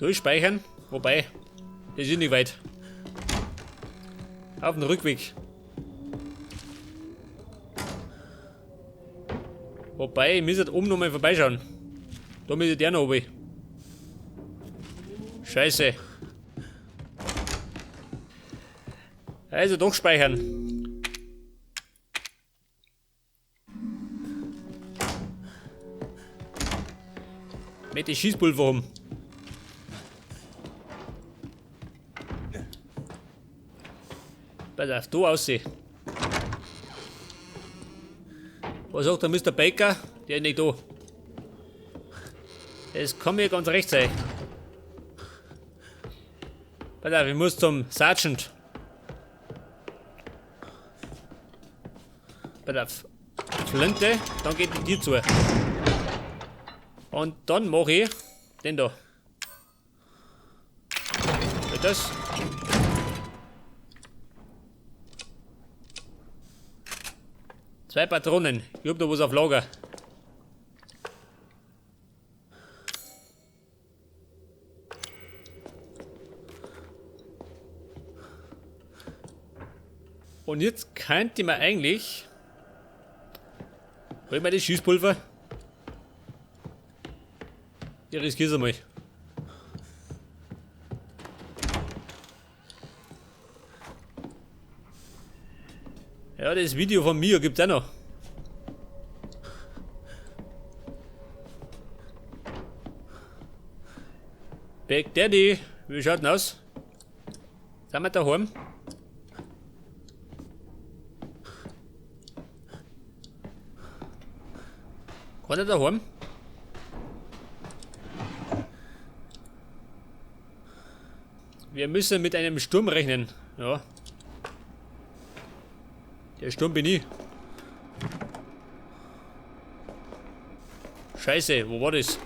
Durchspeichern. Wobei, das ist nicht weit. Auf den Rückweg. Wobei, ich müsste oben nochmal vorbeischauen. Da müsste der noch oben. Scheiße. Also doch speichern. Mit dem Schießpulver um. Pass auf, da aussehen. Was sagt der Mister Baker? Der ist nicht da. Das kann mir ganz recht sein. Pass auf, ich muss zum Sergeant. Pass auf. Flinte, dann geht die Tür zu. Und dann mach ich den da. Geht das? 2 Patronen. Ich hab da was auf Lager. Und jetzt könnte man eigentlich... Hol ich mir das Schießpulver. Ich riskier's einmal. Ja, das Video von mir gibt's auch noch. Big Daddy, wie schaut denn aus? Sind wir daheim? Keiner daheim? Wir müssen mit einem Sturm rechnen. Ja. Der Sturm bin ich. Scheiße, wo war das?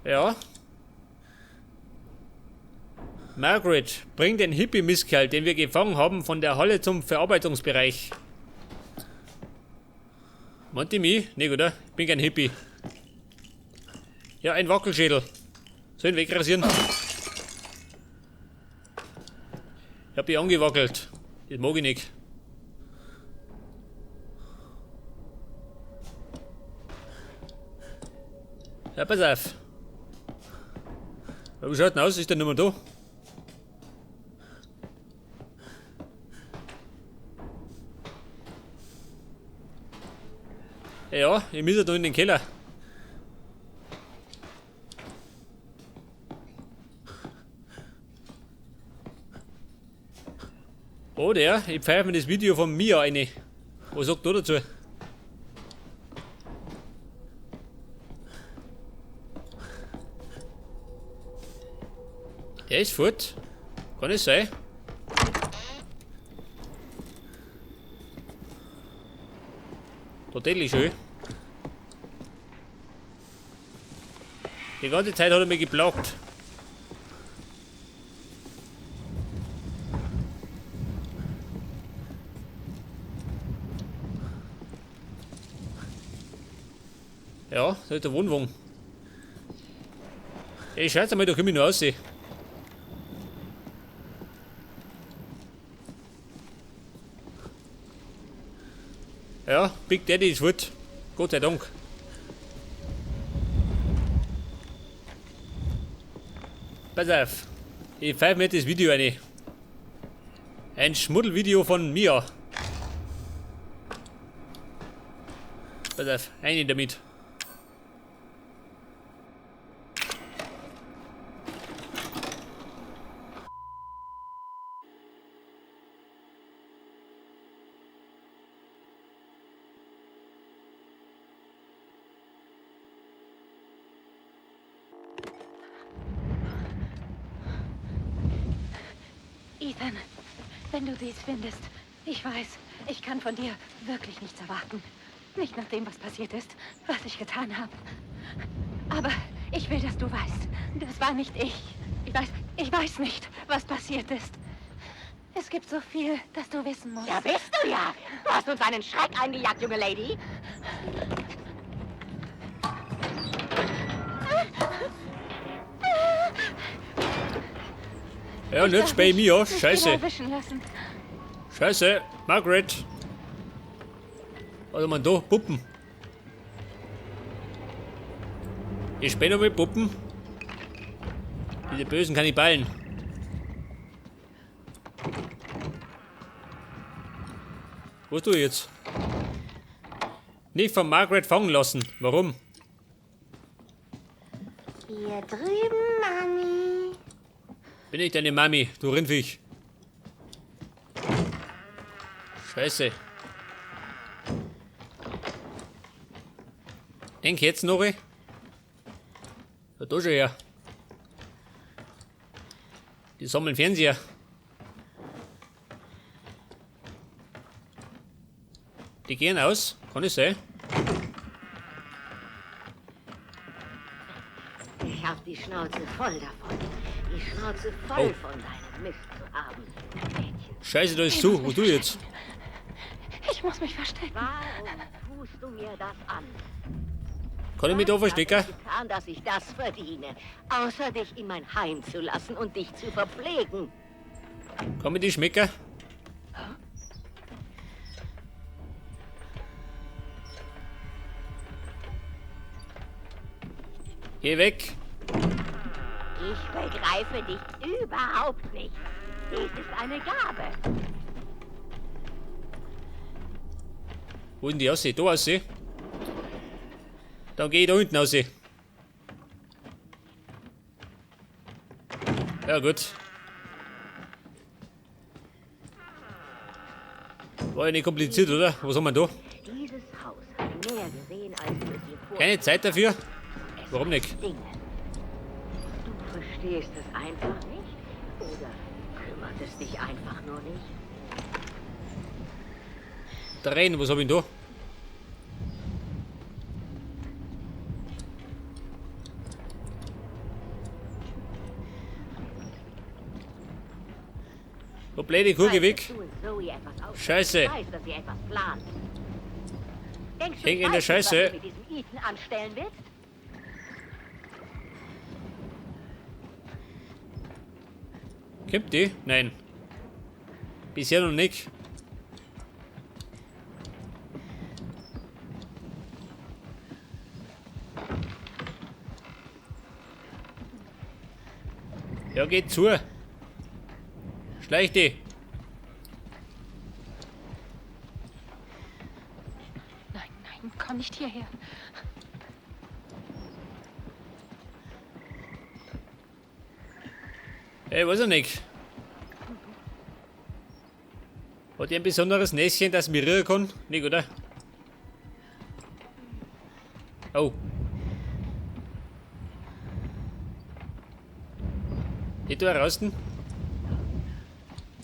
Ja. Margaret, bring den Hippie-Mistkerl, den wir gefangen haben, von der Halle zum Verarbeitungsbereich. Meint ihr mich? Nee, oder? Ich bin kein Hippie. Ja, ein Wackelschädel. Soll ihn wegrasieren? Ich hab ihn angewackelt. Das mag ich nicht. Ja, pass auf. Wie schaut denn aus? Ist der nicht mehr da? Ja, ich muss ja da in den Keller. Oh, der, ich pfeife mir das Video von mir rein. Was sagt du dazu? Der ist fort. Kann es sein? Tatsächlich schön. Die ganze Zeit hat er mich geplagt. Ja, da ist der Wohnwagen. Ey, scheiße mal, da komm ich noch raus. Ja, Big Daddy ist fort. Gott sei Dank. Pass auf, ich pfeife mir das Video rein. Ein Schmuddelvideo von mir. Pass auf, rein damit. Ethan, wenn du dies findest, ich weiß, ich kann von dir wirklich nichts erwarten. Nicht nach dem, was passiert ist, was ich getan habe. Aber ich will, dass du weißt, das war nicht ich. Ich weiß nicht, was passiert ist. Es gibt so viel, das du wissen musst. Da bist du ja. Du hast uns einen Schreck eingejagt, junge Lady. Ja, und jetzt bei mir, Nicht Scheiße. erwischen lassen. Scheiße, Margaret. Warte mal, da, Puppen. Ich spiele noch mit Puppen. Diese bösen Kannibalen. Wo bist du jetzt? Nicht von Margaret fangen lassen. Warum? Hier drüben, Mami. Bin ich deine Mami, du Rindviech. Scheiße. Denk jetzt noch. Ja, da schon her. Die sammeln Fernseher. Die gehen aus, kann ich sein? Ich hab die Schnauze voll davon. Die Schnauze voll Oh. von deinem Mist zu haben. Mädchen, Scheiße, da ist Ich zu. muss Wo mich du jetzt? verstecken. Ich muss mich verstecken. warum tust du mir das an? Kann ich mich da Was hab verstecken? ich getan, dass ich das verdiene, außer dich in mein Heim zu lassen und dich zu verpflegen. Kann ich die schmecken? Geh weg. Ich begreife dich überhaupt nicht. Dies ist eine Gabe. Wo denn die aussehen? Da aussehen? Dann geh ich da unten aussehen. Ja, gut. War ja nicht kompliziert, oder? Was haben wir da? Dieses Haus hat mehr gesehen, als du es dir vorstellst. Keine Zeit dafür? Warum nicht? Dinge. Du verstehst es einfach nicht oder kümmert es dich einfach nur nicht? Tränen, was hab ich denn da? Du blöde Kuh, geh Weiß, weg. dass du und Zoe etwas ausmachen. Scheiße. Ich weiß, dass ihr etwas plant. Denkst du, Häng ich in der weiß nicht, was Scheiße. du mit diesem Ethan anstellen willst? Kommt die? Nein. Bisher noch nicht. Ja, geht zu. Schleich die. Nein, nein, komm nicht hierher. Ey, weiß ich nicht. Hat die ein besonderes Näschen, das mir rühren kann? Nicht, oder? Oh. Geht da raus?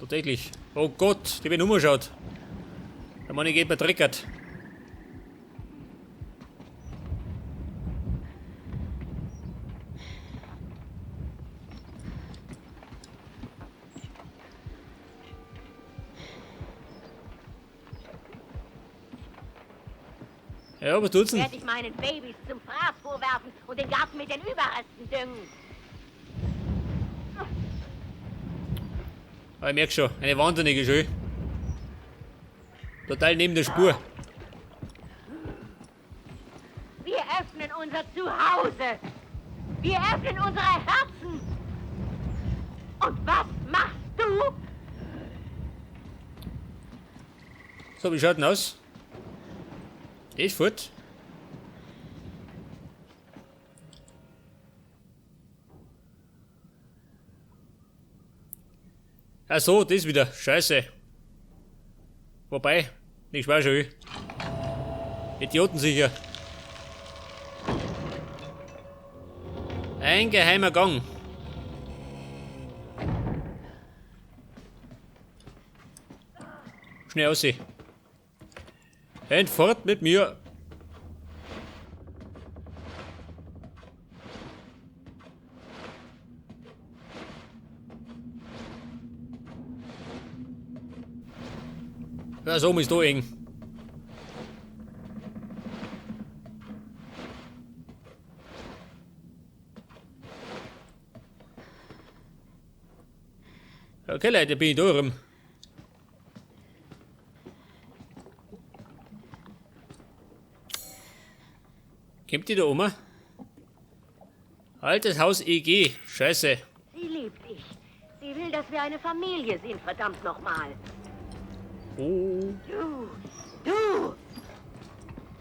Tatsächlich. Oh Gott, die bin umgeschaut. Der Mann geht mir trickert. Ja, was tut's denn? Werde ich meinen Babys zum Fraß vorwerfen und den Garten mit den Überresten düngen. Aber ich merk schon, eine wahnsinnige Schule. Total neben der Spur. Wir öffnen unser Zuhause. Wir öffnen unsere Herzen. Und was machst du? So, wie schaut denn aus? Der ist fort. Ach so, das wieder. Scheiße. Wobei, nicht wahr schon. Idioten sicher. Ein geheimer Gang. Schnell aussehen. Und fort mit mir. Ja, so ist da eng. Okay, Leute, bin ich da rum. Kommt die da oben? Altes Haus EG. Scheiße. Sie liebt dich. Sie will, dass wir eine Familie sind, verdammt nochmal. Oh. Du!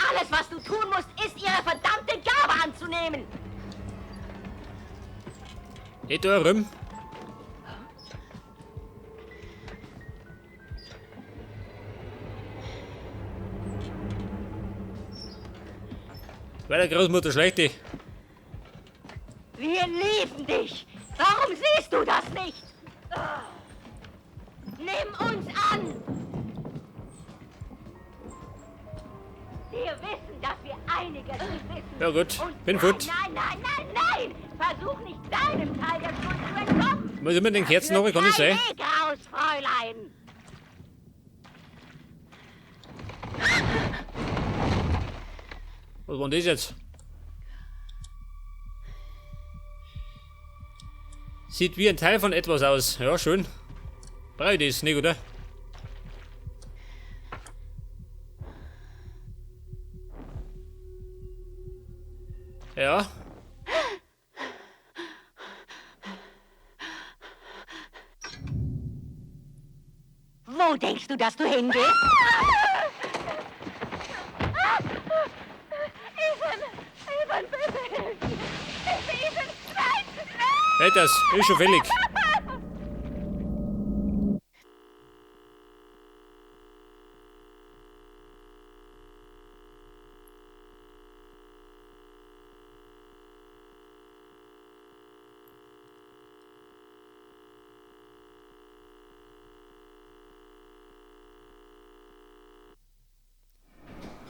Alles, was du tun musst, ist, ihre verdammte Gabe anzunehmen! Nicht da rum. Weil der Großmutter schlechte. Wir lieben dich! Warum siehst du das nicht? Nimm uns an! Wir wissen, dass wir einiges nicht wissen. Ja gut, und bin fort. Nein, nein, nein, nein! Versuch nicht deinem Teil der Schuld zu entkommen! Muss ich mit den Kerzen noch, kann ich sein? Weg raus, Fräulein! Was war denn das jetzt? Sieht wie ein Teil von etwas aus. Ja, schön. Brauche ich das nicht, oder? Ja. Wo denkst du, dass du hingehst? Ethan! Ethan, bitte! Bitte, Ethan! Nein! Nein! Hey, das ist schon fällig.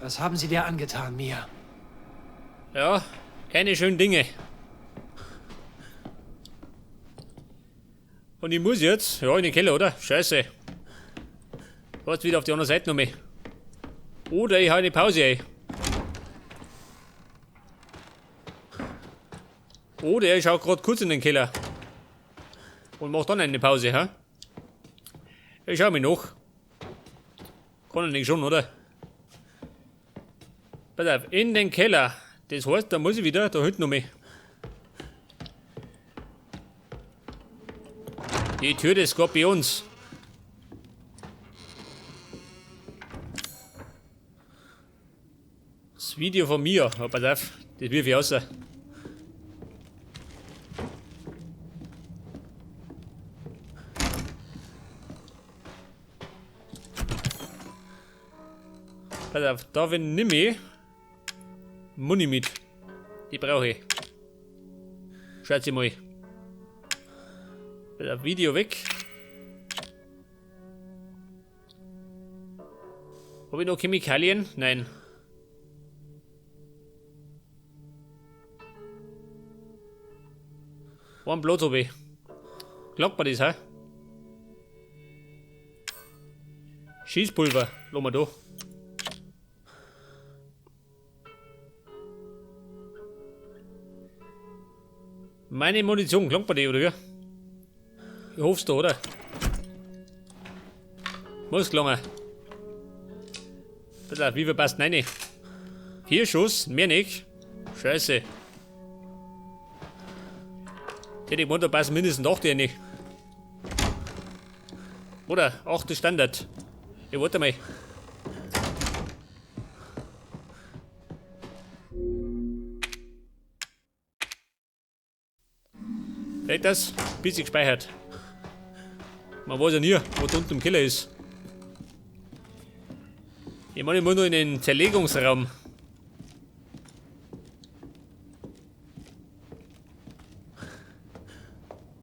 Was haben sie dir angetan, Mia? Ja, keine schönen Dinge. Und ich muss jetzt, ja, in den Keller, oder? Scheiße. Fast wieder auf die andere Seite noch mehr. Oder ich habe eine Pause, ey. Oder ich schaue gerade kurz in den Keller. Und mach dann eine Pause, hä? Ich schau mich noch. Kann ich nicht schon, oder? Pass auf, in den Keller. Das heißt, da muss ich wieder da hinten noch mehr. Die Tür des Skorpions. Das Video von mir. Oh, pass auf, das wirf ich raus. Pass auf, da nimm ich Muni mit. Die brauche ich. Schaut sie mal. Pass auf, Video weg. Habe ich noch Chemikalien? Nein. Einen Platz habe ich. Klappt mir das, hä? Schießpulver, lassen wir da. Meine Munition, klangt bei dir, oder wie? Ich hoff's da, oder? Muss gelangen. Pass auf, wie viel passt rein? 4 Schuss, mehr nicht. Scheiße. Hätte ich gemeint, da passen mindestens 8 rein. Oder 8 ist Standard. Ich warte mal. Vielleicht das bisschen gespeichert. Man weiß ja nie, wo da unten im Keller ist. Ich meine, ich muss noch in den Zerlegungsraum.